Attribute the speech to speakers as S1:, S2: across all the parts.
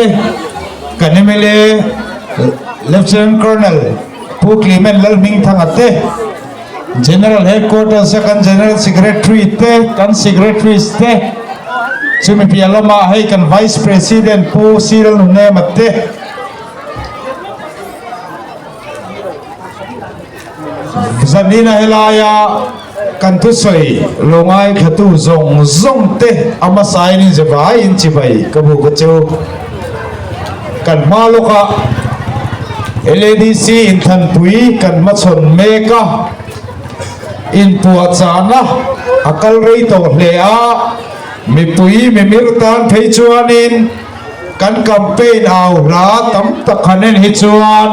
S1: te, kan mla Lieutenant Colonel Pu Clement Lalhmingthanga te, General Headquarters a kan General Secretary te, kan Secretaries te, chumi piah lamah hei kan Vice President Pu Cyril Nunema te, Zanina helaia kan thusawi lo ngaithlatu zawng zawng te a hmasain in zevai in chibai ka bu ka chu. Kan hma lawkah LADC inthanpui kan hmachhawn mek a, inpuahchahna a kal rei tawh hle a, mipui mimir tan phei chuanin kan campaign au hla tam tak han en hi chuan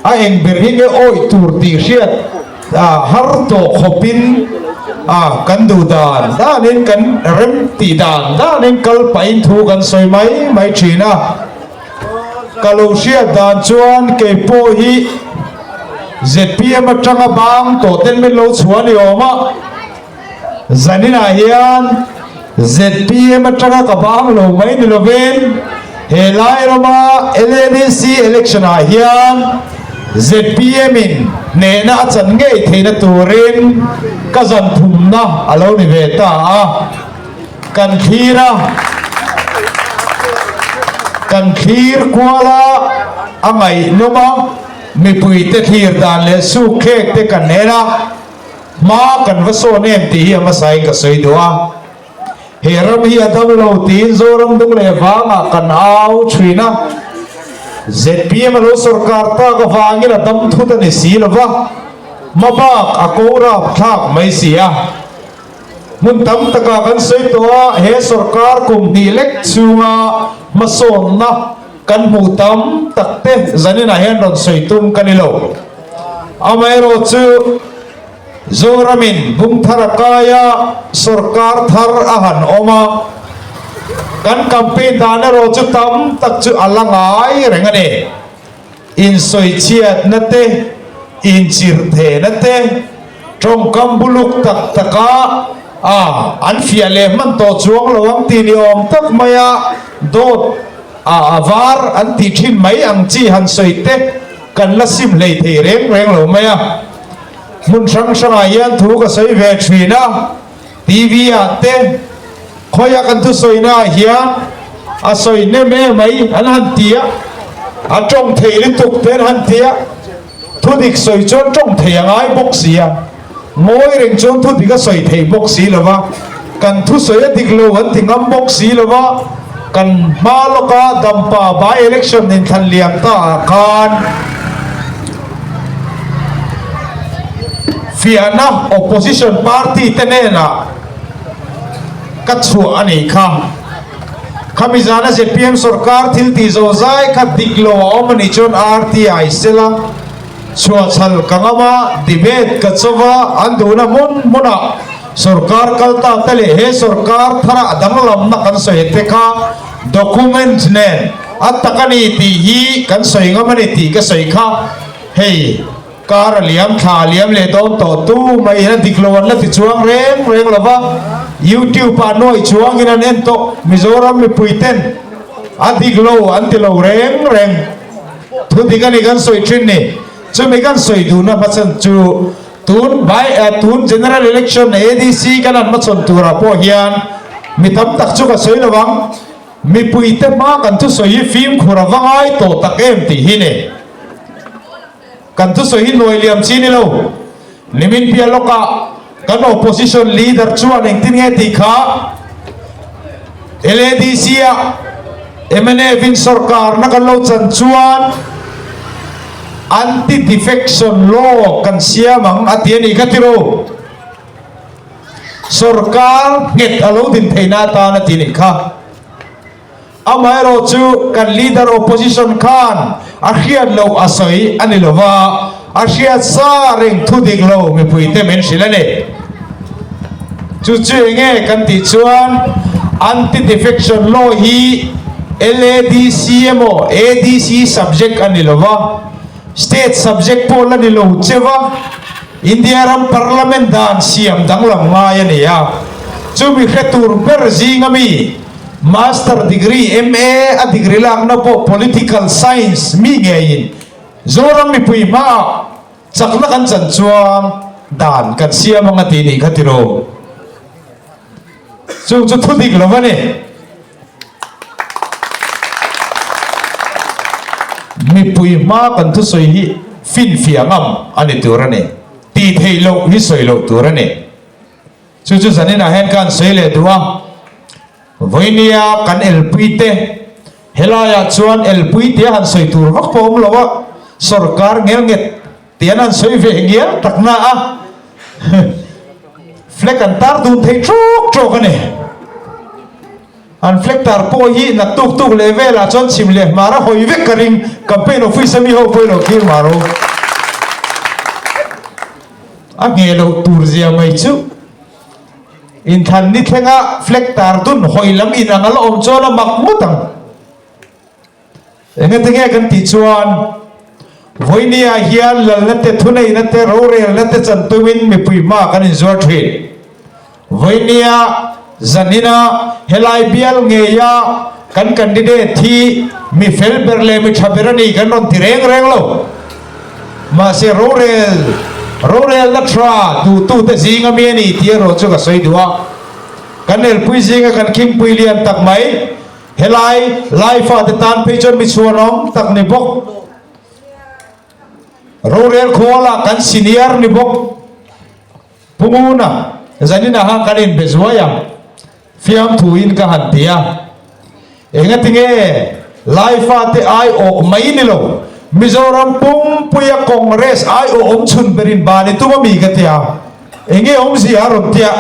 S1: a eng ber hi nge awih tur tih hriat har tawh khawpin kan duh dan danin kan rem tih dan danin kal pahin thu kan sawi mai mai thin a. Ka lo hriat dan chuan kei pawh hi zpm atanga bang tawh ten min lo chhuah ni awm a, zaninah hian zpm atanga ka bang lo mai ni lovin he lai rama LADC election ah hian zpm in hnehna a chan ngei theihna turin ka zan thumna a lo ni ve ta a. Kan thlir a, kan thlir kual a, a ngaihnawm a, mipuite thlir dan leh suk khek te kan en a, hma kan va sawn em tih hi a hmasain ka sawi duh a. He ram hi a dam lo tiin Zoram dung leh vangah kan au thin a, zpm a lo sawrkar tak avangin a dam thut a ni si lo va, hmabak a ko rapthlak mai si a. Hmun tam takah kan sawi tawh a, he sorkar kum hnih lek chhunga hmasawnna kan hmuh tam tak te zaninah hian rawn sawi tum ka ni lo. Amaherawh chu Zoramin bung thar a kai a, sorkar thar a han awm a, kan campaign dan erawh chu tam tak chu a la ngai reng a ni. Insawichhiatna te, inchirthehna te, tawngkam buluk tak taka a an fiah leh hman tawh chuang lo ang tih ni awm tak maia dawt a a var an tih thin mai ang chi han sawi te kan la sim hlei thei reng reng lo mai a. Hmun hrang hrangah hian thu ka sawi ve thin a, TV ah te khawiah kan thusawina ah hian a sawi hnem em mai an han ti a, a tawng thei lutuk te an han ti a, thudik sawi chuan tawng thei a ngai bawk si a, ngawi reng chuan thudik a sawi thei bawk si lo va, kan thusawi a dik lo an ti ngam bawk si lo va, kan hma lawka Dampa by election inthlan liam ta ah khan. Fiahna opposition party te hnenah ka chhuah a nih kha. Khami zana zpm sorkar thil tih zawh zai kha dik lo a awm a nih chuan RTI sela chhuahchhal ka ngam a, debate ka cho va, an duhna hmun hmunah sorkar kal ta te leh he sorkar thara a danglamna kan sawi te kha document nen a tak a ni tih hi kan sawi ngam a ni tih ka sawi kha hei. Kar a liam, thla a liam leh dawn tawh tu mai in a dik lo an la ti chuang reng reng lo va, YouTube ah nuaih chuang in an en tawh, Mizoram mipui ten a dik lo an ti lo reng reng. Thu dik a ni kan sawi thin ni, chumi kan sawi duhna hmachhan chu tun by tun General Election ADC kan han hmachhawn turah pawh hian mi tam tak chu ka sawi lo ang, mipui te hma kan thusawi hi fimkhur a va ngai tawh tak em tih hi ni. Kan thusawi hi nuai liam chi ni lo. Nimin piah lawkah kan opposition leader chuan engtin nge tih kha LADC ah mnf in sorkarna kan lo chan chuan anti-defection law kan siam ang a ti a nih kha tiro. Sorkar nghet a lo din theihna atan a ti nih kha. Amaherawh chu kan leader opposition khan a hriat loh a sawi a ni lova, a hriat sa reng thu dik lo mipuite min hrilh a ni. Chu chu enge kan tih chuan anti-defection law hi LADC emaw ADC subject a ni lova, state subject pawh la ni lo cheva, India ram parliament dan siam danglam ngai a ni a. Chumi hre tur ber zinga mi. Master degree, MA, a degree lakna pawh Political Science mi ngeiin Zoram mipui hmaah chakna kan chan chuan dan kan siam ang a ti nih kha tiraw? Chung chu thu dik lo a ni. Mipui hma kan thusawi hi finfiah ngam a ni tur a ni. Tih theih loh hi sawi loh tur a ni. Chu chu zaninah hian ka han sawi leh duh a, vawinia kan elpui te, helaiah chuan elpui tia han sawi tur vak pawh awm lo a, sawrkar ngel nget tia an han sawi ve ngial tak na a, flag an tar dun thei trawk trawk a ni. An flag tar pawh hi naktuk tuk leh velah chuan chhim leh hmar a hawi vek ka ring, campaign office a mi ho pawhin lo thlir mar u. A ngheh loh tur zia mai chu inthlan ni thlenga flag tar dun hawi lam inang a la awm chuan a mak ngawt ang. Engati nge kan tih chuan vawinia hian lalna te, thuneihna te, rorelna te chan tumin mipui hma kan inzuar thin. Vawinia zanina helai bial ngeia kan candidate hi mi fel ber leh mi tha ber a ni kan rawn ti reng reng lo. Mahse rorel rorelna tha duhtute zinga mi a ni tih erawh chu ka sawi duh a. Kan elpui zinga kan khingpui lian tak mai Helai Laifa te tan phei chuan mi chhuanawm tak ni bawk. Rorel khuala kan senior ni bawk. Pu Nguna, zanin aha kan inbe zuai ang. Fiamthuin ka han ti a. Engatinge Laifa te aiawh mai ni lo, Mizoram pumpuia Congress aiawh awm chhun berin ban i tum a mi ka ti a. Enge awmzia a rawn tia.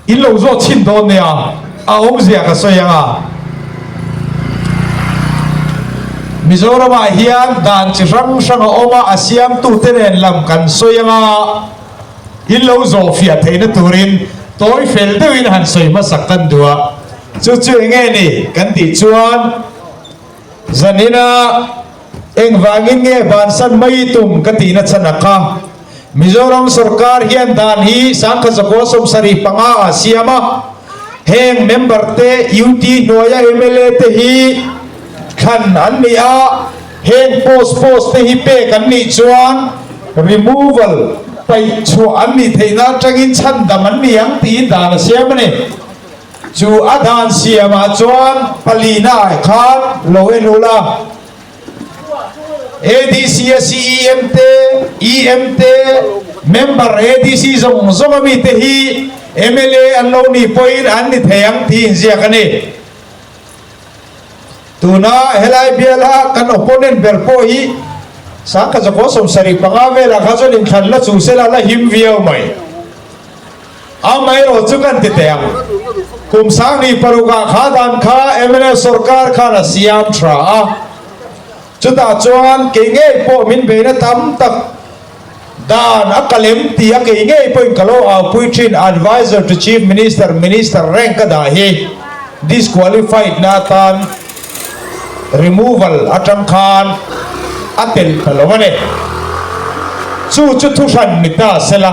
S1: In lo zawt chhin dawn nia, a awmzia ka sawi ang a. Mizoramah hian dan chi hrang hrang a awm a, a siamtute nen lam kan sawi ang a, in lo zawh fiah theihna turin tawi fel deuhin han sawi hmasak kan duh a. Chu chu eng nge ni kan tih chuan zanina engvangin nge bansan mai tum ka tihna chhan a kha. Mizoram sorkar hian dan hi 1975 ah siam a, heng member te UT hnuaia mla te hi thlan an ni a, heng post post te hi pek an nih chuan removal, paih chhuah an nih theihna atangin chhandam an ni ang tiin dan a siam a ni. Chu a dan siamah chuan palina ah khan lo en ula. ADC a CEM te, EM te, member ADC zawng zawng a mite hi mla an lo nih pawhin an ni thei ang tih inziak a ni. Tuna helai biala kan opponent ber pawh hi 1975 velah kha chuan inthlan la chung sela la him viau mai. Amaherawh chu kan ti teh ang, kum 2006 ah kha dan kha mnf sorkar khan a siam tha a, chutah chuan kei ngei pawh min beihna tam tak dan a kalem tih a kei ngei pawhin ka lo aupui thin Adviser to Chief Minister, Minister rank a dah hi disqualified na atan removal atang khan a telh ta lo a ni. Chu chu thuhran ni ta sela.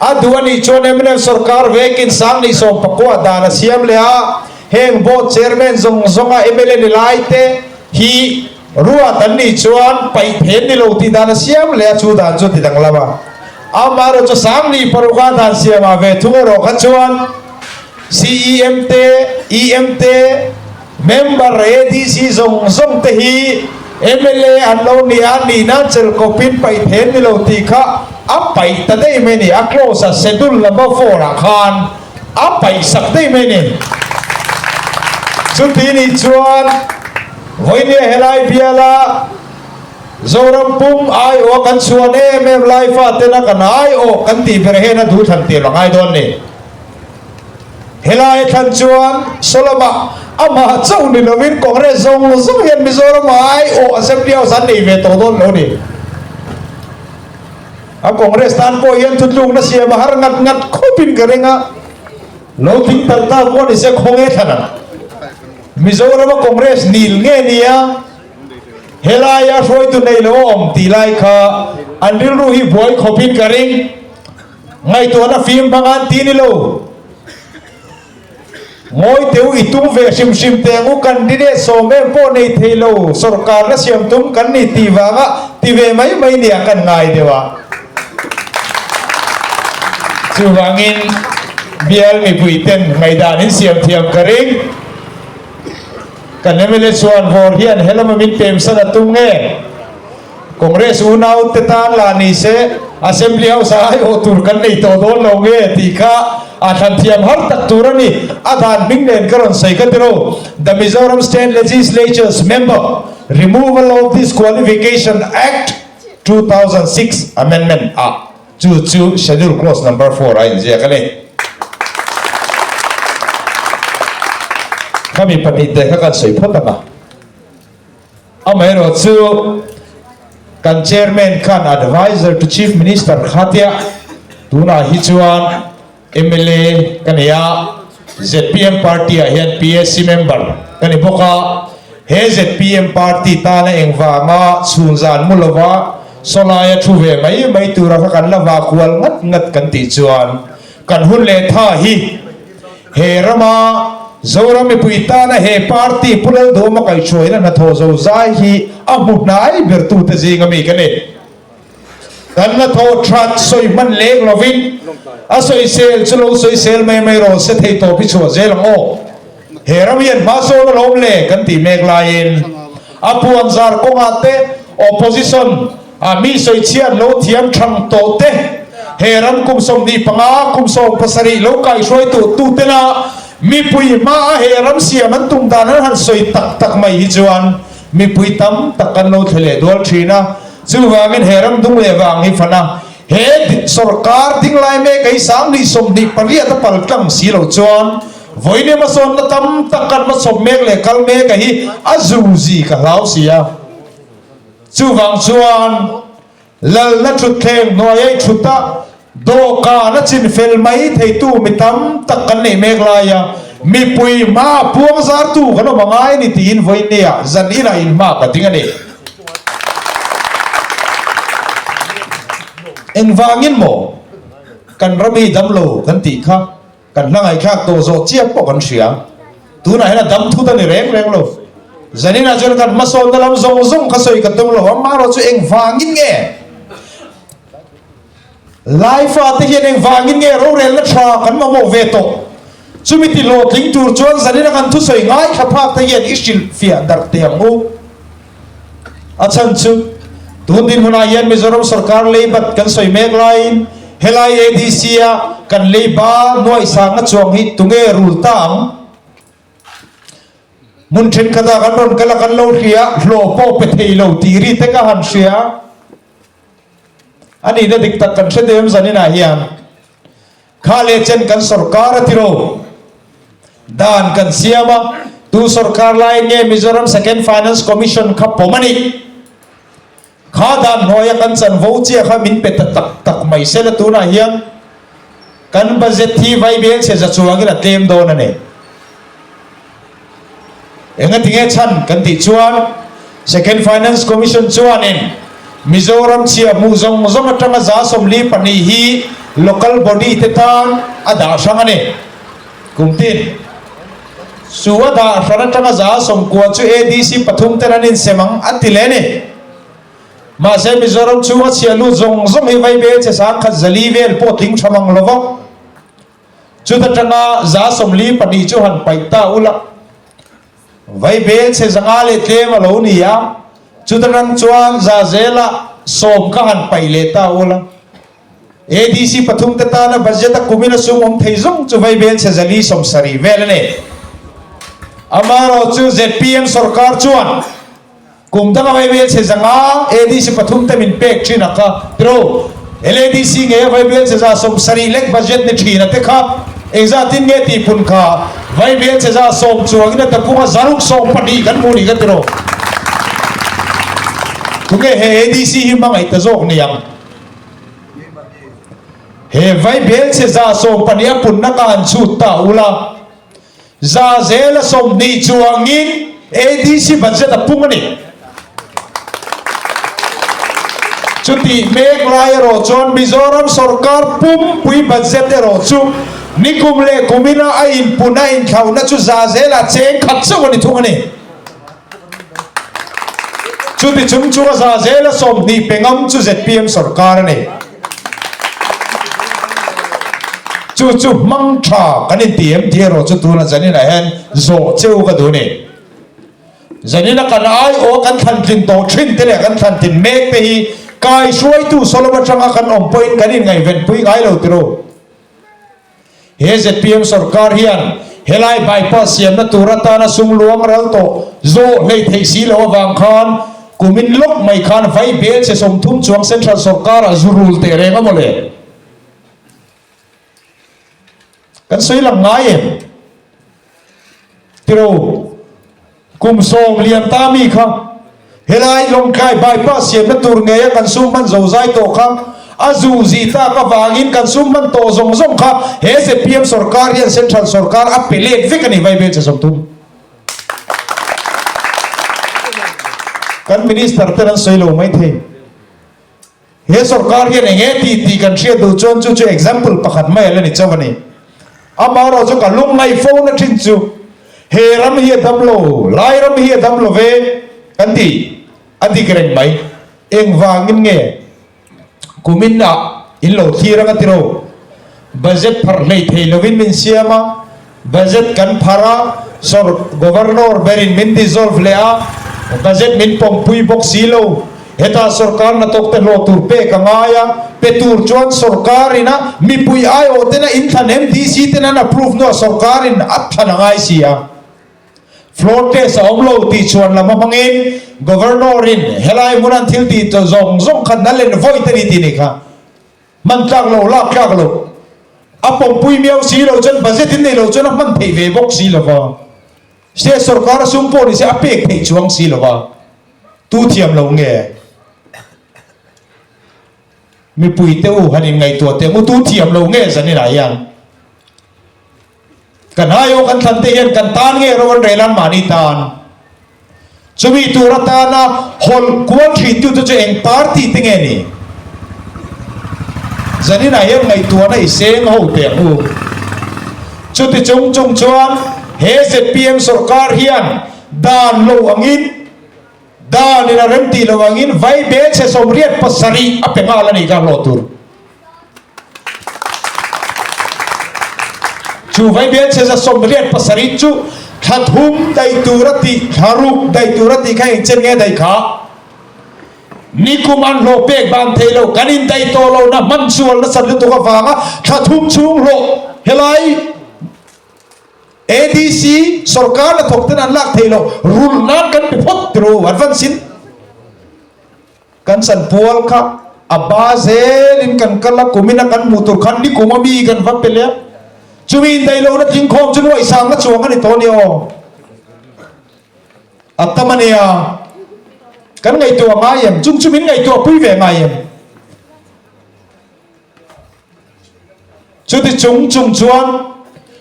S1: A duh a nih chuan mnf sorkar vekin 2019 dan a siam leh a, heng board chairman zawng zawnga mla ni lai te hi ruat an nih chuan paih phen ni lo tih dan a siam leh a, chu dan chu a ti danglam a. Amaherawhchu chu 26 a dan siamah ve thung erawh kha chuan CEM te, EM te, Member ADC zawng zawng te hi mla an lo ni a, nihna chelkawpin paih then ni lo tih kha a paih ta daih mai a ni. A clause a schedule number four ah khan a paih sak daih mai a ni. Chuti nih chuan vawinia helai biala Zoram pum aiawh a kan chhuan em em lai fatena kan aiawh kan tih ber hian a duhthlan tir a ngai dawn ni. Helai thlan chuan Solomah amah chauh ni lovin Congress zawng zawng hian Mizoram aiawh Assembly House an nei ve tawh dawn lo ni. A Congress tan pawh hian thutlukna siam a har ngat ngat khawpin ka ring a, lo tling tal ta pawh ni se khawnge thlan ang. Mizorama Congress nil nge nia helaia hruaitu nei lo a awm tih lai kha an rilru hi buai khawpin ka ring. Ngaihtuahna fim hmang an ti ni lo. Ngawi teh u, i tum ve hrim hrim teh ang u, candidate sawm em pawh nei thei lo, sorkarna siam tum kan ni tih vanga ti ve mai mai nia kan ngai deuh a. Chuvangin bial mipui ten ngaihdan in siam thiam ka ring. Kan mla chuan vawr hian helama min pemsan a tum nge? Congress unau te tan lah ni se Assembly House ah aiawh tur kan nei tawh dawn lo nge tih kha a thlan thiam har tak tur a ni. A dan hming nen ka rawn sawi ka ti lo. The Mizoram State Legislature's Member, Removal of Disqualification Act, 2006 Amendment ah chu chu Schedule Clause Number four a inziak a ni. Khami pahnihte kha kan sawi phawt ang a. Amaherawhchu, kan Chairman khan Adviser to Chief Minister kha tia tunah hi chuan mla ka nei a, zpm party ah hian PAC member ka ni bawk a, he zpm party tana engvanga chhunzan mu lova sawlaia thu ve mai mai tura kha kan la va kual ngat ngat kan tih chuan kan hun leh tha hi He rama Zoram mipui tana he party Pu Lalduhawma kaihhruaina hnathawh zo zai hi a hmu hnai bertute zinga mi ka ni. Kan hnathawh that sawi hman leng lovin a sawisel chu lo sawisel mai mai rawh se thei tawp hi chhuah zel ang aw. He ram hian hma sawn alawm le kan tih mek laiin a puanzar kawngah te opposition A mi sawichhiat lo thiam thang tawh te, he ram kum 25, kum 70 lo kaihruai tuh tu tena mipui hmaa he ram siam an tum dan an han sawi tak tak mai hi chuan mipui tam tak kan lo thle leh dual thin a. Chuvangin he ram dung leh vang hi fan a, he sorkar dinglai mek ei 2028 a pal tlang si lo chuan vawiin hmasawnna tam tak kan hmachhawp mek leh kal mek a hi a zuzi ka hlau si a. Chuvang chuan Lalna thutthleng hnuai ei thut a dawhkan a chin fel mai theitu mi tam tak kan neih mek laia mipui hmaa puang zartu kan awm a ngai a ni tiin vawinia zan inah inhma ka ding a ni. Engvangin maw kan ram hi damlo kan tih kha? Kan hla ngaihthlak tawh zawh chiah pawh kan hria. Tunah hian a dam thut a ni reng reng lo. Zaninah chuan kan hmasawnna lam zawng zawng kha sawi ka tum lo. Amaherawh chu engvangin nge Laifa te hian engvangin nge rorelna tha kan mamawh ve tawh? Chumi ti hlawhtling tur chuan zanina kan thusawi ngaithla phak te hian i hrilhfiah darh teh ang u. A chhan chu tun dinhmunah hian Mizoram sorkar leibat kan sawi mek laiin helai ADC-a kan leiba nuaihsangna chuang hi tunge rul ta ang? Hmun thenkhatah kan rawn kal a, kan lo hria, hlawh pawh pe thei lo tih ri te ka han hria. A nihna dik tak kan hre deuh em zaninah hian kha leh chen kan sorkar a ti ro. Dan kan siam a, tu sorkar laiin nge Mizoram Second Finance Commission kha pawm a nih? Kha dan hnuaia kan chanvo chiah kha min pe ta tak tak mai se la tunah hian kan budget hi vaibel chhe za chuangin a tlem dawn a ni. Engatinge chhan kan tih chuan Second Finance Commission chuanin Mizoram chhia hmuh zawng zawng atanga 42 hi local body te tan a dah hrang a ni. Kum tin chu a dah hran atanga 90 chu ADC pathum ten an insem ang a ti leh a ni. Mahse Mizoram chhunga chhia lut zawng zawng hi vaibel che 104 vel pawh tling tha mang lo va. Chuta tanga 42 chu han paih ta ula, vaibel chhe 500 leh tlem a lo ni a, chuta tang chuan za zela 10 kha han paih leh ta ula. ADC pathum te tana budget a kumin a sum awm thei zawng chu vaibel chhe 470 vel a ni. Amaherawhchu zpm sorkar chuan Kum danga vaibel chhe 500 ADC pathum te min pek thin a kha tiro. LADC nge a vaibel chhe 70 lek budget ni thin a te kha engzatin nge tih pun kha vaibel chhe 10 chuangin a tapunga 612 kan hmu ni ka tiro. Tunge he ADC hi hmangaih ta zawk ni ang? He vaibel chhe 12 a punna ka han chhut ta ula. 20% chuangin ADC budget a pung a ni. Chutih mek lai erawh chuan Mizoram sorkar pumpui budget erawh chu Nikum leh kumina a inpun a inthlauhna chu za zelah cheng khat chauh a ni thung a ni. Chuti chung chunga za zela 20 pe ngam chu zpm sorkar a ni. Chu chu hmang tha kan inti em tih erawh chu tuna zaninah hian zawh cheu ka duh a ni. Zanina kan aiawh kan thlantlin tawh thin te leh kan thlantlin mek te hi kaihruaitu Solom atanga kan awm pawhin kan inngaihvenpui ngai lo tiro. He zpm sorkar hian helai bypass siamna tur atana sum luang ral tawh zawh hlei theih si loh avang khan kumin lawk mai khan vai bel chhe 30 chuang central sorkarah zu rul teh reng a maw le? Kan sawi lang ngai em? Tiro, kum 10 lian ta mi kha helai Lawngtlai bypass siamna tur ngeia kan sum hman zo zai tawh kha a zu zi tak avangin kan sum hman tawh zawng zawng kha he zpm sorkar hian central sorkar a pe let vek a ni vai vel che 30. Kan minister ten an sawi lo maithei. He sorkar hian eng nge tih tih kan hriat duh chuan chu chu example pakhat mai a la ni chauh a ni. Amaherawh chu ka lungngaih fo na thin chu he ram hi a dam lo, lai ram hi a dam lo ve kan ti a dik reng mai. Engvangin nge kumin ah in lo thlir ang a ti ro? Budget pharh hlei thei lovin min siam a, budget kan pharh a, sawr Governor berin min dissolve leh a, budget min pawmpui bawk si lo. Hetah sawrkar hnathawk te hlawh tur pek a ngai a, pe tur chuan sawrkar in a mipui aiawh ten a inthlan MDC ten an approve hnuah sawrkar in a thlan a ngai si a. Floor test a awm lo tih chhuan lam a hmangin Governor in helai hmun an thil tih zawng zawng kha na len vawi te ni tih ni kha. Hman tlak lo, lak tlak lo. A pawmpui miau si lo chuan budget in nei lo chuan a hman theih ve bawk si lo va. State sorkar a sum pawh ni se a pek theih chuang si lo va. Tu thiam lo nge? Mipui te u han inngaihtuah teh ang u, tu thiam lo nge zaninah hian? Kan aiawh kan thlan te hian kan tan nge ro an rel an mahni tan. Chumi tur atana hawlh kual thin tu te chu eng party te nge ni? Zaninah hian ngaihtuahna i seng ho teh ang u. Chuti chung chung chuan he zpm sorkar hian dan lo angin dan in a rem tih lo angin vai bel chhe 87 a pe nghal a nih kha hlawh tur. Chu vaibel chhe 87 chu thla thum daih tur a tih, thla ruk daih tur a tih kha engchen nge daih kha? Nikum an hlawh pek ban thei lo, kan indaih tawh lo na hman sual nasat lutuk avanga thla thum chhung hlawh helai ADC sorkar la thawk ten an lak thei lo, rulh nan kan pe phawt tiro advance in. Kan chanpual kha a ba zelin kan kal a, kumin a kan hmuh tur khan nikum a mi kan va pe leh a, chumi indaih lohna tlingkhawm chu nuaihsang na chuang a ni tawh a ni aw. A tam a nia, kan ngaihtuah ngai em? Chung chu min ngaihtuah pui ve ngai em? Chuti chung chung chuan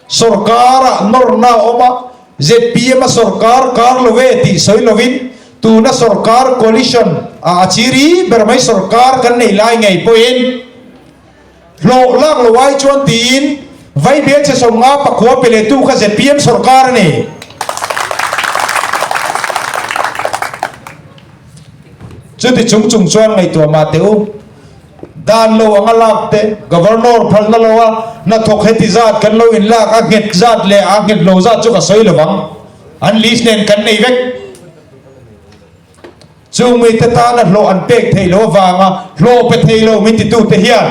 S1: sorkar-ah nawrna a awm a, zpm a sorkar kar lo ve tih sawi lovin tuna sorkar coalition ah a chiri ber mai sorkar kan nei lai ngei pawhin hlawh lak lo ai chuan tiin vaibel chhe 50 pakua pe lehtu kha zpm sorkar a ni. Chuti chung chung chuan ngaihtuah mah teh u. Dan lo anga lak te, Governor phalna lo a hnathawk heti zat kan lo inlak a nghet zat leh a nghet lo zat chu ka sawi lo vang. An list nen kan nei vek. Chung mite tana hlawh an pek theih loh avanga hlawh pe thei lo min titute hian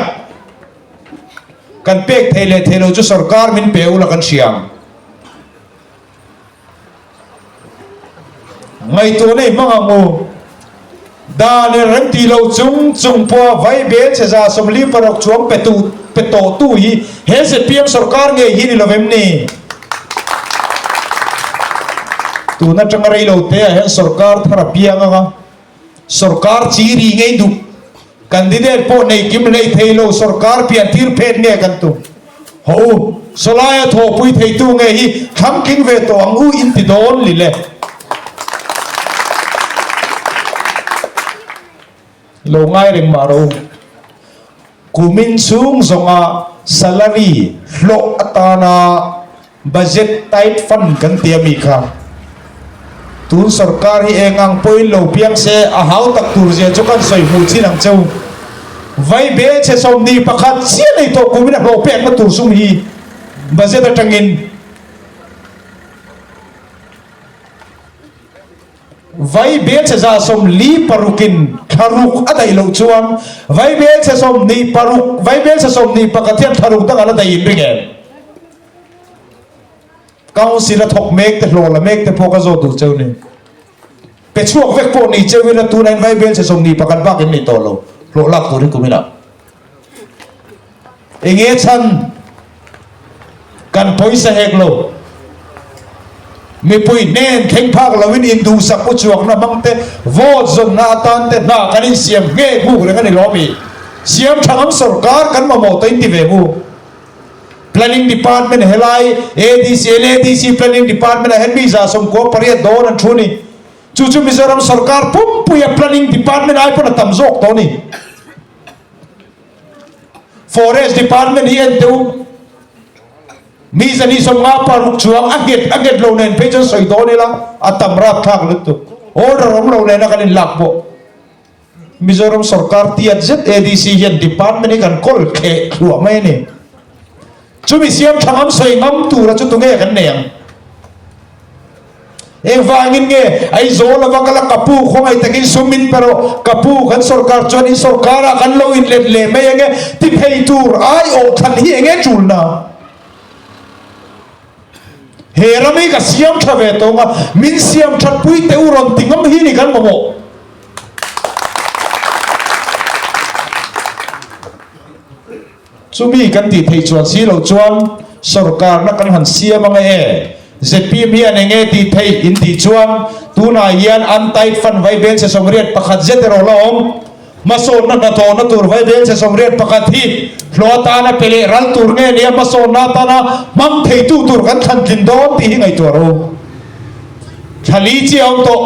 S1: kan pek theih leh theih lo chu sorkar min pe ula kan hria ang. Ngaihtuah nei hmang ang u. Dan in rem ti lo chung chung pawha vai bel chhe 46 chuang pe tu pe tawh tu hi he zpm sorkar ngei hi ni lo vem ni? Tun atanga rei lo te ah hian sorkar thar a piang anga sorkar chi ri ngei duh Candidate pawh nei kim hlei thei lo sorkar pian tir phet nge kan tum? Haw u, sawlaia thawhpui theitu nge hi thlamtling ve tawh ang u in ti dawn li le. Lo ngai reng mah rawh u. Kumin chhung zawnga. salary hlawh atana budget tight fund kan ti ami kha tun sorkar hi eng ang pawhin lo piang se a hau tak tur zia chu kan sawi hmuh chin ang cheu. Vai bel chhe 21 chiah nei tawh kumin a hlawh pekna tur sum hi budget atangin Vai belchhe 46 in thla ruk a daih loh chuan vai belchhe 26, vai belchhe 21 hian thla ruk dang a la daih in ring em? Council a thawk mek te hlawh la mek te pawh ka zawt duh cheu ni. Pe chhuak vek pawh ni cheu ila tunah in vai belchhe 21 bak in nei tawh lo hlawh lak turin kum inah. Enge chhan kan pawisa hek lo. Mipui hnen thleng phak loin induhsak u chuakna hmang te, vote zawnna atan te hna kan insiam nge hmuk reng a ni lawm i? Siam tha ngam sorkar kan mamawh tawh in ti ve mu. Planning Department helai ADC, LADC Planning Department ah hian mi 98 dawn an thu a ni. Chu chu Mizoram sorkar pumpuia Planning Department ai pawn a tam zawk tawh a ni. Forest Department hi en teh u, mi 156 chuang a nghet a nghet lo nen phei chuan sawi dawn ila a tam rapthlak lutuk. Order awm lo nena kan inlak pawh. Mizoram sorkar tiat zet ADC hian department hi kan kawl thleh thluah mai a ni. Chumi siam tha ngam sawi ngam tura chu tunge kan nei ang? Engvangin nge Aizawl ava kal a ka pu khawngaih takin sum in pe rawh, ka pu kan sorkar chuan in sorkarah kan lo inlet leh mai ange ti phei tur aiawh thlan hi enge tulna? He ram hi ka siam tha ve tawng a, min siam that pui teh u rawn ti ngam hi ni kan mamawh. Chumi kan tih theih chuan si loh chuan sorkarna kan han siam ang e. Zpm hian eng nge tih theih in tih chuan tunah hian untied fund vaibel chhe 81 zet erawh la awm. Hmasawnna hnathawhna tur vaibel chhe 81 hi hlawh atana pe leh ral tur nge nia hmasawnna atana hmang theitu tur kan thlan tlin dawn tih hi ngaihtuah rawh u. Thla li chiah a awm tawh.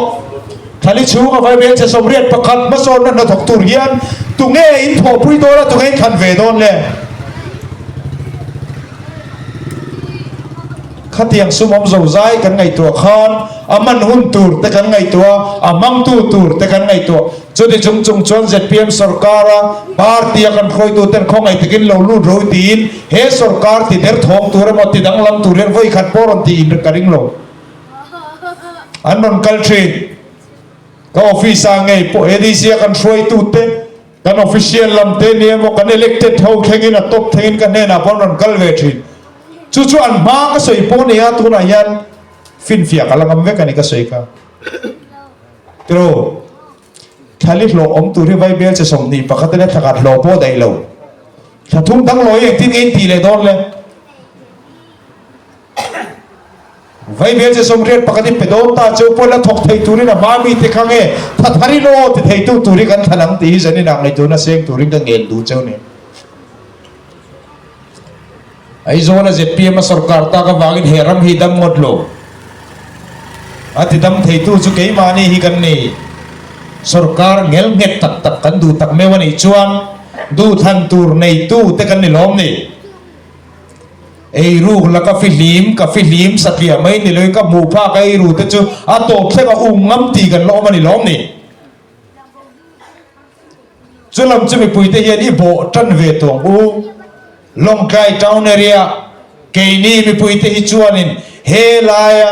S1: Thla li chhunga vaibel chhe 81 hmasawnna hnathawk tur hian tunge in thawhpui dawn a, tunge in thlan ve dawn le? Khatiang sum awm zo zai kan ngaihtuah khan a man hun tur te kan ngaihtuah a, a hmangtu tur te kan ngaihtuah. Chuti chung chung chuan zpm sorkara party a kan hruaitu ten khawngaih takin lo lut ro tiin he sorkar ti derthawng tur emaw ti danglam tur hian vawikhat pawh rawn tiin ka ring lo. An rawn kal thin. Ka office ah ngei pawh ADC a kan hruaitu te, kan official lam te ni emaw kan elected ho thlengin a top thlengin ka hnenah pawh an rawn kal ve thin. Chu chu an hma ka sawi pawh nia tunah hian finfiah ka la ngam vek a ni ka sawi kha. Tiraw? Thlali hlawh awm tur hi Vaibel che 21 ania thla khat hlawh pawh daih lo. Thla thum dang lawi engtin nge in tih leh dawn le? Vaibel che 81 in pe dawn ta cheu pawh la thawk thei turin a hma mite kha nge tha tharin aw ti theitu tur hi kan thlan ang tih hi zanin ah ngaihtuahna seng turin ka ngen duh cheu ni. Aizawl a zpm a sorkar tak avangin he ram hi dam ngawt lo. A ti dam theitu chu keimahni hi kan ni. Sorkar ngel nghet tak tak kan duh tak meuh a nih chuan duhthlan tur neitu te kan ni lawm ni. Eiruk la ka fihlim, ka fihlim satliah mai ni loi ka hmuh phak a eiru te chu a tawp thleng a um ngam tih kan la awm a ni lawm ni. Chu lam chu mipui te hian i bawh tan ve tawng u. Lawngtlai town area keini mipui te hi chuanin he laia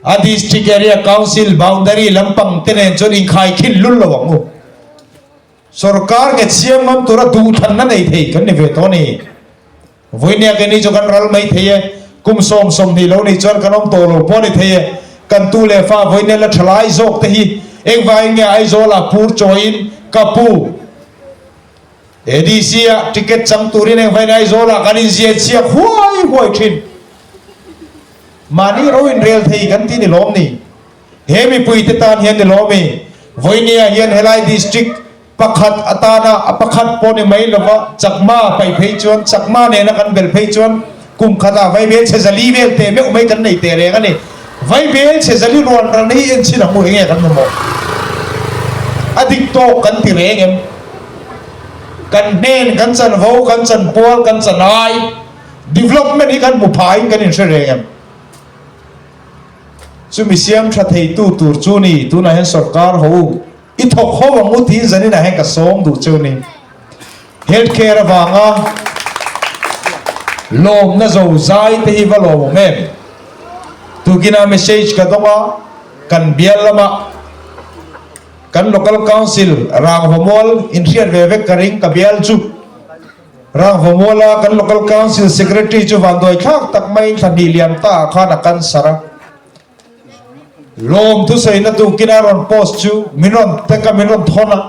S1: a district area council boundary lampang te nen chuan inkhaikhin lul lo ang u. Sorkar nge chiang ngam tura duhthlanna nei thei kan ni ve tawh a ni. Vawinia keini chu kan ral mai thei e, kum sawm 20 lo nih chuan kan awm tawh lo pawh a ni thei e. Kan tu leh fa vawinia la tha lai zawk te hi engvangin nge Aizawlah pur chawiin ka pu ADC ah ticket chang turin engvangin Aizawlah kan inziah chhiak huai huai thin. Mahni ro inrel thei kan ti ni lawm ni. He mipuite tan hian ni lawm i, Vawinia hian helai district pakhat atana a pakhat pawh ni mai lova Chakma paih phei chuan Chakma nena kan bel phei chuan kum khatah Vaibel chhe zali vel teh meuh mai kan nei teh reng a ni. Vaibel chhe zali ruan ran hi en chhin ang u enge kan mamawh? A dik tawk kan ti reng em? Kan hnen, kan chanvo, kan chanpual, kan chanai, development hi kan hmu phain kan inhre reng em? Chumi siam tha theitu tur chu ni, tunah hian sorkar ho u, i thawk ho ang u tiin zaninah hian ka sawm duh cheu ni. Health care avanga lawmna zo zai te hi va lawmawm em? Tukinah message ka dawng a, kan bial lamah kan local council Rangvamual inhriat ve vek ka ring ka bial chu. Rangvamuala kan local council secretary chu vanduai thlak tak maiin thla hnih liam ta ah khan a cancer a. Lawm thusawiina tukina rawn post chu min rawn tek a, min rawn thawn a.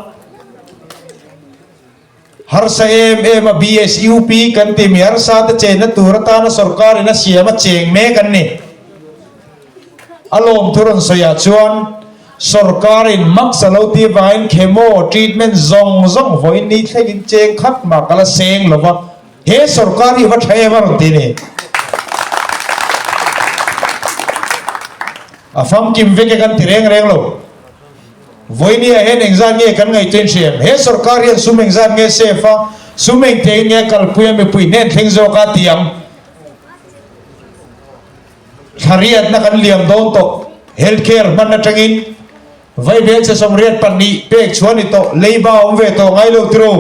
S1: Harsa em em a BSUP kan ti mi harsa te chenna tur atana sorkar in a siam a cheng mek an ni. A lawm thu rawn sawi ah chuan sorkar in max a lo ti vangin chemo treatment zawng zawng vawiin ni thleng in cheng khat mah ka la seng lo va, he sorkar hi va tha em a rawn ti ni. A famkim vek e kan ti reng reng lo. Vawinia hian engzat nge kan ngaihtuah in hriam? He sorkar hian sum engzat nge safe a, sum engtiangin nge kalpui a mipui hnen thleng zawk a ti ang? Thlariatna kan liam dawn tawh. Health care hman atangin vaibel che 82 pek chhuah ni tawh, leiba awm ve tawh ngai lo tiro.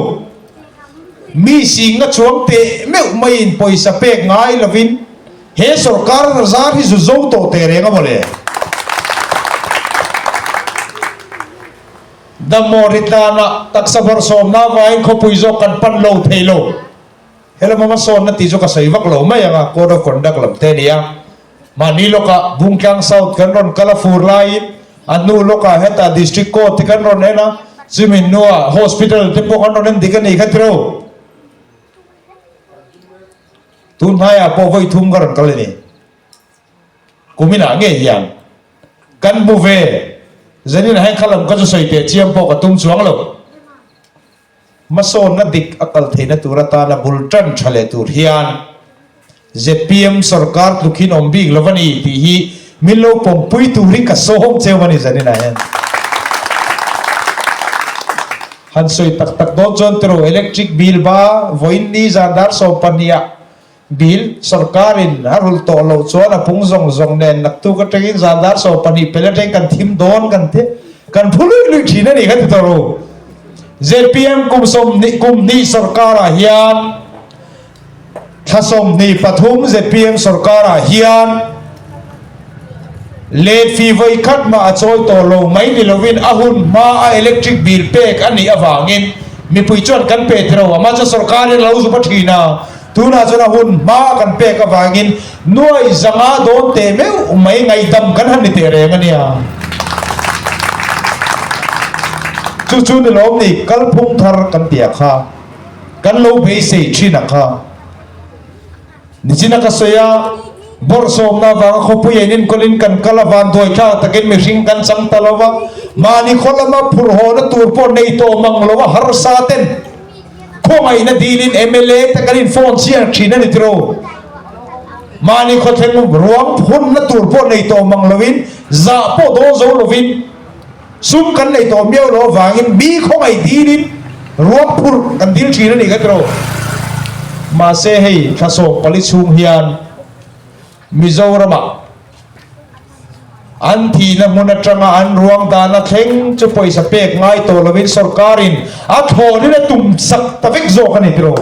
S1: Mi singna chuang teh meuh maiin pawisa pek ngai lovin He sorkar zar hi zu zo tawh teh reng a maw le? Dammaw ritlanah taksa bawrhsawmna avangin khawpui zawk kan pan lo thei lo. Helam a hmasawnna tih chu ka sawi vak lo mai ang a, Code of Conduct lam te a ni a. Mahni lawkah Bungtlang South kan rawn kal a fur laiin a hnu lawkah hetah District Court te kan rawn en a, chumi hnuah Hospital te pawh kan rawn en dik a nih kha tiro. Tun hnaiah pawh vawi thum ka rawn kal a ni. Kuminah ngei hian kan hmu ve. Zanin ah hian kha lam ka chu sawi teh chiam pawh ka tum chuang lo. Hmasawnna dik a kal theihna tur atana bul tan tha leh tur hian zpm sorkar tluk hin awm bik lo a ni tih hi min lo pawmpui turin ka sawm cheu a ni zanin ah hian. Han sawi tak tak dawn chuan tiraw electric bill ba vawiin ni zan dar 12 ah bill sorkarin a rulh tawh loh chuan a pung zawng zawng nen naktuk atangin zan dar 12 pel atangin kan thim dawn kan ti kan phu luih luih thin a ni kha ti tawh ru. Zpm kum 20 kum hnih sorkarah hian Thla 23 zpm sorkarah hian let fee vawi khat mah a chawi tawh lo mai ni lovin a hun hma a electric bill pek a nih avangin mipui chuan kan pe thei lo. Amah chuan sorkarin a lo zup a thin a, tunah chuan a hun hma kan pek avangin nuai zanga dawn teh meuh mai ngaihdam kan han ni teh reng a nia. Chu chu ni lawm ni kalphung thar kan tih ah kha. Kan lo beisei thin ang kha. Nichina ka sawi a, bawrhsawmna avanga khawpui ein enkawlin kan kal a, vanduai thlak takin mihring kan chang ta lo va, mahni khaw lama phurh hawna tur pawh nei tawh mang lo a, harsa ten khawngaihna dilin mla te kan in phone chiang thin a ni tiro. Mahni khawthleng ruang hunna tur pawh nei tawh mang lovin, zah pawh dawn zo lovin, Sum kan nei tawh miau lo avangin mi khawngaih dilin ruang phurh kan dil thin a ni ka tiro. Mahse hei thla 14 chhung hian Mizoramah an thihna hmun atanga an ruang dahna thleng chu pawisa pek ngai tawh lovin sorkarin a thlawnin a tum sak ta vek zawk a ni tiro.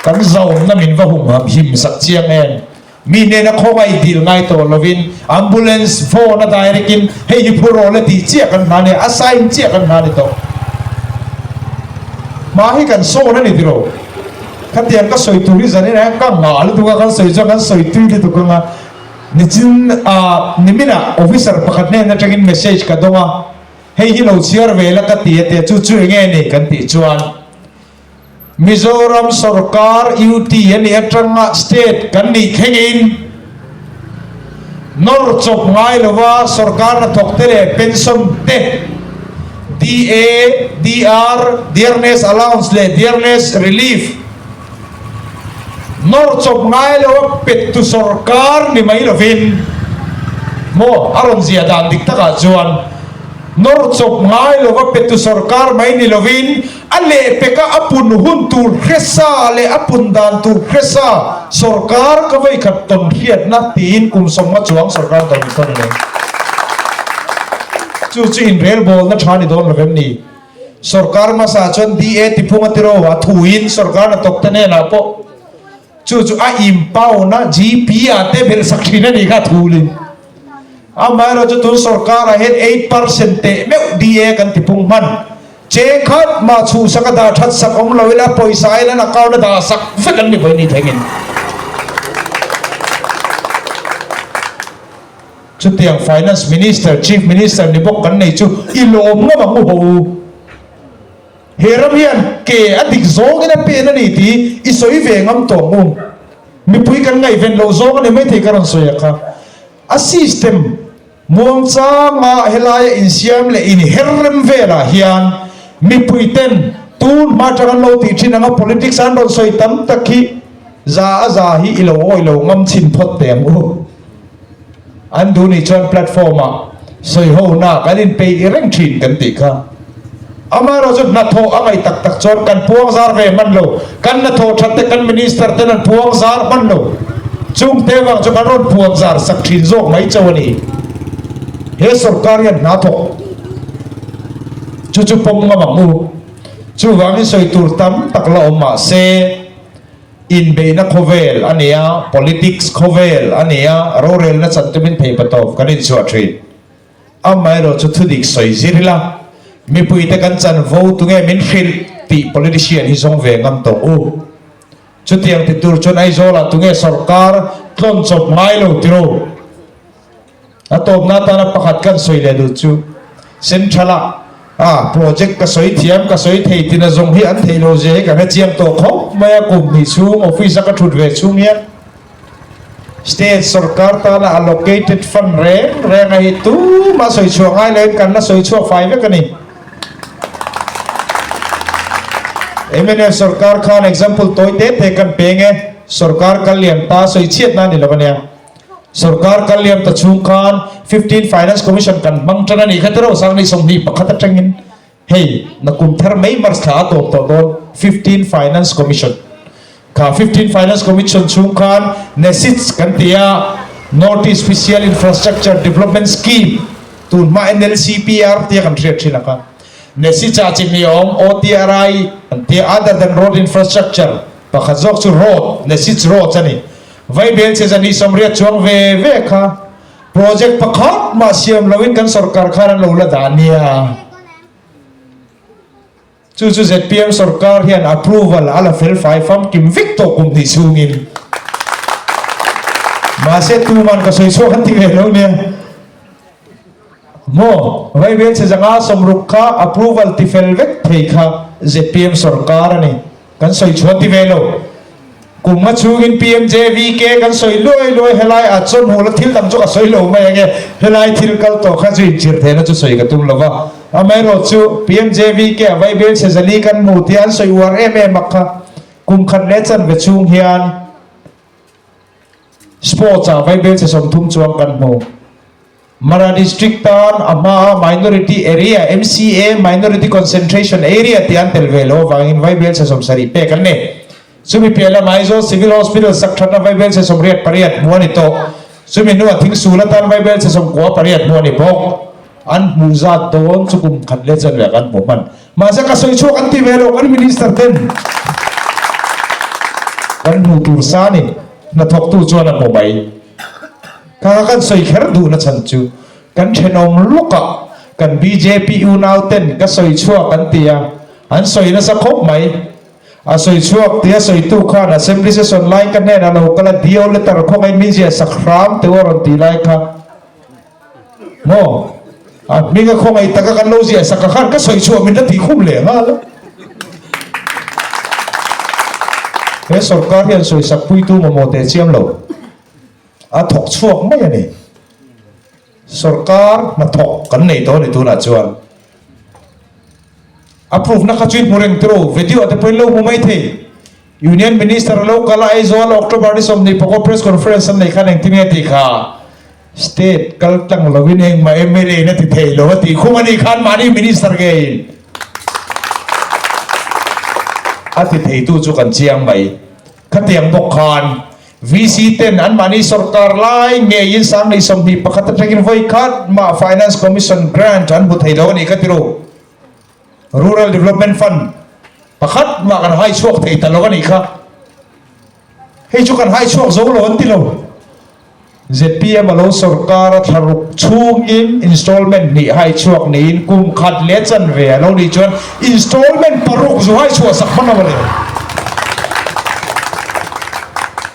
S1: Kan zawnna min va humham him sak chiang em? Mi hnena khawngaih dil ngai tawh lovin ambulance phone a direct in hei hi phu rawh le tih chiah kan hna ni, a sign chiah kan hna ni tawh. Hma hi kan sawn a ni tiraw? Khatiang ka sawi tur hi zanin ah hian ka ngah lutuk a, kan sawi chuan kan sawi tui lutuk ang a. Nichin ah niminah officer pakhat hnen atangin message ka dawng a, hei hi lo chhiar ve la ka ti a tia, chu chu enge ni kan tih chuan, Mizoram sorkar UT a nih atanga state kan nih thlengin nawr chawp ngai lova sorkar hnathawk te leh pension te, DA, DR, Dearness Allowance leh Dearness Relief, nawr chawp ngai lova pettu sorkar ni mai lovin maw a rawn zia dan dik takah chuan. Nawr chawp ngai lova petu sorkar mai ni lovin a lehpeka a pun hun tur hre sa leh a pun dan tur hre sa sorkar ka vawikhat tawn hriatna tiin kum sawmnga chuang sorkar tawn tawn a nei. Chu chu inrelbawlna tha ni dawn lovem ni? Sorkar hmasa chuan DA tiphung a ti ro a, thuin sorkar hnathawk te hnenah pawh chu chu a impauna GP ah te belh sak thin a nih kha thulin. Amaherawh chu tun sorkarah hian 8% teh meuh DA kan tipung hman. Cheng khat mah chhuhsak a dah that sak awm lo ila pawisa in an account a dah sak vek an ni vawi ni thlengin. Chutiang Finance Minister, Chief Minister ni bawk kan nei chu i lawm ngam ang u ho u. He ram hian ke a dik zawngin a pen a ni tih i sawi ve ngam tawh ang u. Mipui kan ngaihven loh zawng a ni maithei ka rawn sawi a kha. A system muangchanga helaia insiam leh inher rem velah hian mipui ten tun hma atang an lo tih thin anga politics an rawn sawi tam tak hi za a za hi i lo awi lo ngam chhin phawt teh ang u. An duh nih chuan platform ah sawi ho na kan inpeih reng thin kan tih kha. Amaherawh chu hnathawh a ngaih tak tak chuan kan puang zar ve hman lo. Kan hnathawh that te kan minister ten an puang zar hman lo. Chung te vang chu kan rawn puan zar sak thin zawk mai chauh a ni. He sorkar hian hna thawk chu chu pawm ngam ang u. Chuvangin sawi tur tam tak la awm mah se. Inbeihna khawvel a ni a, politics khawvel a ni a, rorelna chan tumin theihpatawp kan inchhuah thin. Amaherawh chu thudik sawi zir ila, mipuite kan chanvo tunge min hrilh tih politician hi zawng ve ngam tawh u. Chutiang ti tur chuan Aizawlah tunge sorkar tlawn chawp ngai lo tiro? A tawpna atana pakhat kan sawi leh duh chu Central-ah a project ka sawi thiam, ka sawi thei tina zawng hi an theih lo zia hi ka hre chiang tawh khawp mai a, kum hnih chhung office a ka thut ve chhung hian state sorkar tana allocated fund reng reng a hi tumah sawi chhuah ngai loin kan la sawi chhuak fai vek a ni. Mnf sorkar khan example tawi te te kan peng e, sorkar kal lian ta sawi chhiatna a ni lo a nia. Sorkar kal liam ta chhung khan Fifteen Finance Commission kan hmang tan a nih kha tiraw Sanghnih 21 atangin hei nakum thar mai March thla a tawp tawh dawn Fifteen Finance Commission kha Fifteen Finance Commission chhung khan NESIDS kan ti a North East Special Infrastructure Development Scheme tun hma NLCPR tia kan hriat thin a kha NESIDS ah chi hnih a awm OTRI an ti a Other than Road Infrastructure pakhat zawk chu Road NESIDS Roads a ni. Vaibel che zan hi 80 chuang ve ve kha project pakhat mah siam loin kan sorkar khan an lo la dah nia. Chu chu zpm sorkar hian approval a la fel fai famkim vek tawh kum hnih chhungin. Mahse tuman ka sawi chhuak an ti ve lo nia. Maw, Vaibel che zanga 60 kha approval ti fel vek thei kha zpm sorkar a ni. Kan sawi chhuan ti ve lo. Kum nga chhungin PMJVK kan sawi luai luai helai ah chuan hmuh la thil dang chu ka sawi lo mai ange. Helai thil kal tawh kha chu inchhir theihna chu sawi ka tum lo va. Amaherawh chu PMJVK ah Vaibel Sezali kan hmu tia an sawi uar em em a kha. Kum khat leh chanve chhung hian Sports ah Vaibel che 30 chuang kan hmu. Mara District tan a hmaa Minority Area, MCA, Minority Concentration Area tih an tel ve loh avangin Vaibel che 70 pek an ni. Chumi piah lam Aizawl Civil Hospital sak thatna Vaibel che 88 hmuh a ni tawh. Chumi hnuah Thingsul atan Vaibel che 98 hmuh a ni bawk. An hmuh zat dawn chu kum khat leh chanve kan hmu hman. Mahse ka sawi chhuak an ti ve lo kan Minister ten kan hmuh tur sa ni hnathawktu chuan a hmu mai. Kha kan sawi kher duhna chhan chu kan thenawm lawkah kan bjp unau ten ka sawi chhuak an ti a, an sawi nasa khawp mai. A sawi chhuak tia sawitu khan Assembly session lai ka hnenah lo kal a, DO letter khawngaih min ziah sak hram teuh a rawn ti lai kha maw? A hminga khawngaih taka kan lo ziah sak a khan ka sawi chhuah min la tih khum leh nghal a. He sorkar hian sawisak puitu mamawh teh chiam lo. A thawk chhuak mai a ni. Sorkar hnathawk kan nei tawh a ni tunah chuan. A proof na kha chu i hmu reng tiraw? Video ah te pawhin lo hmu mai thei. Union Minister a lo kal a, Aizawl October ni 20 press conference an neih khan engtin nge tih kha? State kal tlang lovin engmah mla in a ti thei lo a tih khum a nih khan mahni minister ngeiin a ti theitu chu kan chiang mai. Khatiang bawk khan VC ten anmahni sorkar lai ngeiin Sanglei 21 atangin vawi khat mah Finance Commission grant an hmu thei lo a nih kha ti ru. Rural Development Fund pakhat mah kan hai chhuak thei ta lo a nih kha. Hei chu kan hai chhuak zo lo an ti lo. Zpm a lo sorkar a thla ruk chhungin installment hnih hai chhuak niin kum khat leh chanve a lo nih chuan installment paruk zu hai chhuah sak hman lo a ni.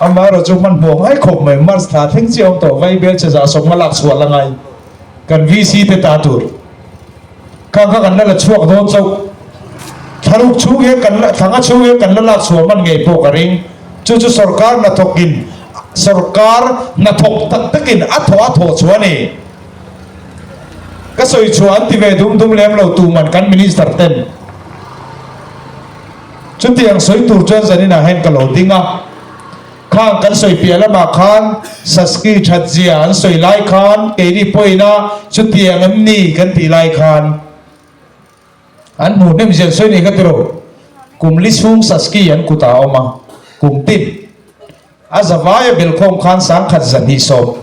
S1: Amaherawh chu hmanhmawh ngai khawp mai March thla thleng chiah awm tawh Vaibel che zah sawmnga lak chhuah la ngai kan VC te ta tur. Khang kha kan la la chhuak dawn chauh. Thlaruk chhung hian kan la, thlanga chhung hian kan la lak chhuah hman ngei pawh ka ring. Chu chu sorkar hnathawkin, sorkar hnathawk tak takin a thawh a thawh chhuah a ni. Ka sawi chhuah an ti ve dum dum lem lo tuman kan minister ten. Chutiang sawi tur chuan zaninah hian ka lo ding a. Khang kan sawi piah lamah khan Saski that zia an sawi lai khan keini pawhin-a chutiang em ni kan tih lai khan an hmuh hnem zia an sawi nei ka ti lo. Kum li chhung Saski an kutah a awm a, kum tin a zavaia belkhawm khan 1120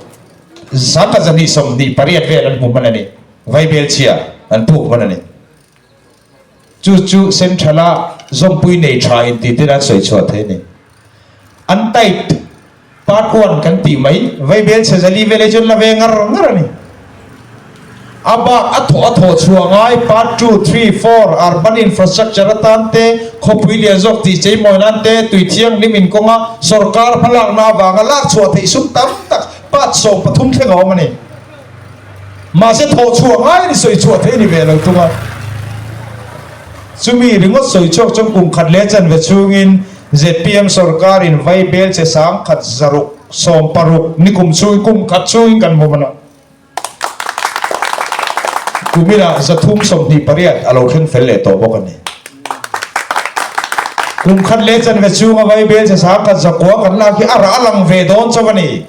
S1: 1128 vel an hmu hman a ni, Vaibel chhia an phuk hman a ni. Chu chu Central-a zawmpui nei tha intih ten an sawi chhuah thei a ni. An tight part one kan tih mai, Vaibel chhe zali vel hi chuan la ve ngar ngar a ni. A bak a thawh a thawh chhuah ngai part two, three, four, urban infrastructure atan te, khawpui lian zawk tih cheimawi nan te, tui thianghlim inkawnga sorkar hmalakna avanga lak chhuah theih sum tam tak part 13 thleng a awm a ni. Mahse thawh chhuah ngai a ni sawi chhuah thei a ni ve lo thung a. Chumi ringawt sawi chhuak chuan kum khat leh chanve chhungin zpm sorkarin Vaibel che 1660 ni kum chhungin kum khat chhungin kan hmu hman a. Kuminah 328 a lo thleng fel leh tawh bawk a ni. Kum khat leh chanve chhunga Vaibel che 1900 kan lak hi a rah a lang ve dawn chauh a ni.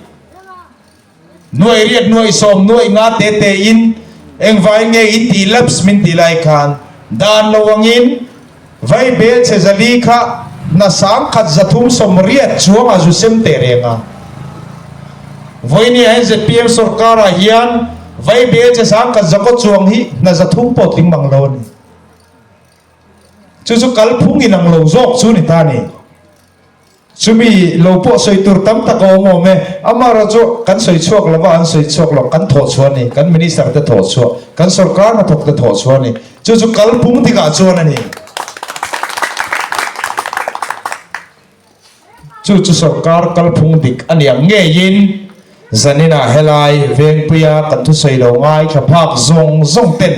S1: Nuai riat nuai sawm nuai nga te te in engvai nge in tih laps min tih lai khan dan lo angin Vaibel che zali kha hna 1380 chuang a zu sem teh reng a. Vawinia hian zpm sorkar ah hian Vaibel che 1100 chuang hi hna 300 pawh tling mang lo a ni. Chu chu kalphung inang lo zawk chu ni ta a ni. Chumi lo pawh sawi tur tam tak a awm awm e. Amaherawh chu kan sawi chhuak lo va, an sawi chhuak lo. Kan thawh chhuah a ni. Kan Minister te thawh chhuah, kan sorkar hnathawk te thawh chhuah a ni. Chu chu kalpung tikah chuan a ni. Chu chu sorkar kalphung dik a ni ang ngeiin zaninah helai Vengpuia kan thusawi lo ngaithla phak zawng zawng ten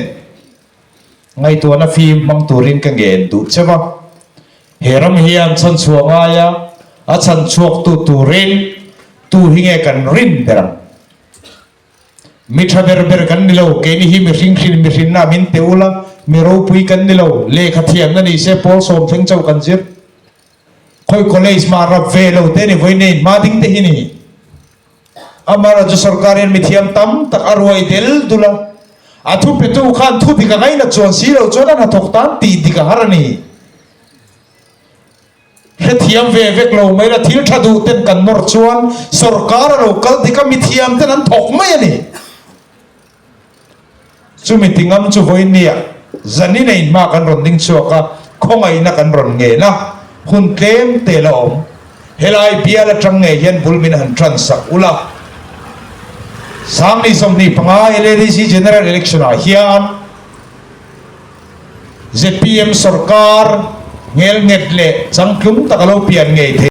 S1: Ngaihtuahna fim hmang turin ka ngen duh che va. He ram hian chhanchhuah ngaia a chhanchhuaktu turin tu hi nge kan rin ber ang? Mi tha ber ber kan ni lo, keini hi mihring hrin mihrinna min pe ula, mi ropui kan ni lo, lehkha thiamna ni se pawl sawm thleng chauh kan zir. Khawi college mah rap ve lo te ni vawi nei hma ding te hi ni. Amaherawhchu sorkar hian mithiam tam tak a ruai del dul a, a thupetu khan thu dik a ngainat chuan si lo chuan a hnathawk tan tih dik a har a ni. Hrethiam ve vek lo mai la thil tha duh ten kan nawr chuan sorkar a lo kal dik a, mithiam ten an thawk mai a ni. Chumi tingam chu vawinia zanin a inhma kan rawn ding chhuak a, khawngaihna kan rawn ngen a, hun tlem te la awm. Helai bial atang ngei hian bul min han tan sak ula. Sangni 25 LADC General Election ah hian zpm sorkar ngelnghet leh changtlung tak a lo pian ngei thei.